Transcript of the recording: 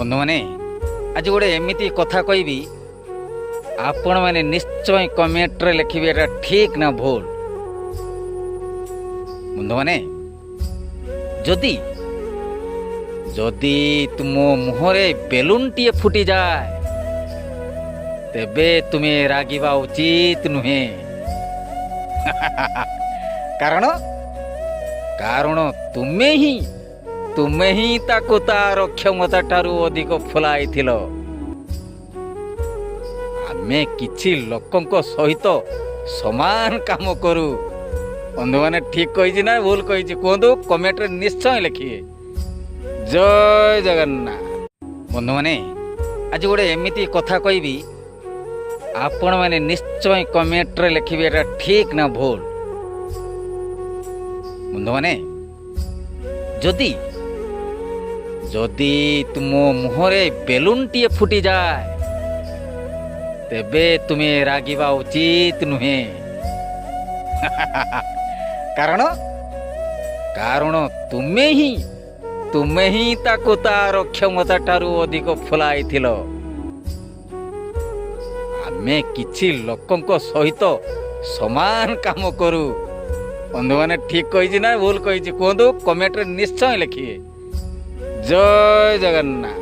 ବନ୍ଧୁମାନେ, ଆଜି ଗୋଟେ ଏମିତି କଥା କହିବି, ଆପଣମାନେ ନିଶ୍ଚୟ କମେଣ୍ଟରେ ଲେଖିବେ ଏଇଟା ଠିକ୍ ନା ଭୁଲ। ବନ୍ଧୁମାନେ, ଯଦି ତୁମ ମୁହଁରେ ବେଲୁନଟିଏ ଫୁଟିଯାଏ, ତେବେ ତୁମେ ରାଗିବା ଉଚିତ ନୁହେଁ, କାରଣ ତୁମେ ହିଁ ତାକୁ ତାର କ୍ଷମତା ଠାରୁ ଅଧିକ ଫୁଲାଇଥିଲ। ଆମେ କିଛି ଲୋକଙ୍କ ସହିତ ସମାନ କାମ କରୁ। ବନ୍ଧୁମାନେ, ଠିକ କହିଛି ନା ଭୁଲ କହିଛି କୁହନ୍ତୁ, କମେଣ୍ଟରେ ନିଶ୍ଚୟ ଲେଖିବେ। ଜୟ ଜଗନ୍ନାଥ। ବନ୍ଧୁମାନେ, ଆଜି ଗୋଟେ ଏମିତି କଥା କହିବି, ଆପଣମାନେ ନିଶ୍ଚୟ କମେଣ୍ଟରେ ଲେଖିବେ ଏଇଟା ଠିକ ନା ଭୁଲ। ବନ୍ଧୁମାନେ, ଯଦି ତୁମ ମୁହଁରେ ବେଲୁନଟିଏ ଫୁଟିଯାଏ, ତେବେ ତୁମେ ରାଗିବା ଉଚିତ ନୁହେଁ, କାରଣ ତୁମେ ହିଁ ତାକୁ ତାର କ୍ଷମତା ଠାରୁ ଅଧିକ ଫୁଲାଇଥିଲ। ଆମେ କିଛି ଲୋକଙ୍କ ସହିତ ସମାନ କାମ କରୁ। ବନ୍ଧୁମାନେ, ଠିକ କହିଛି ନା ଭୁଲ କହିଛି କୁହନ୍ତୁ, କମେଣ୍ଟରେ ନିଶ୍ଚୟ ଲେଖିବେ। ଜୟ ଜଗନ୍ନାଥ।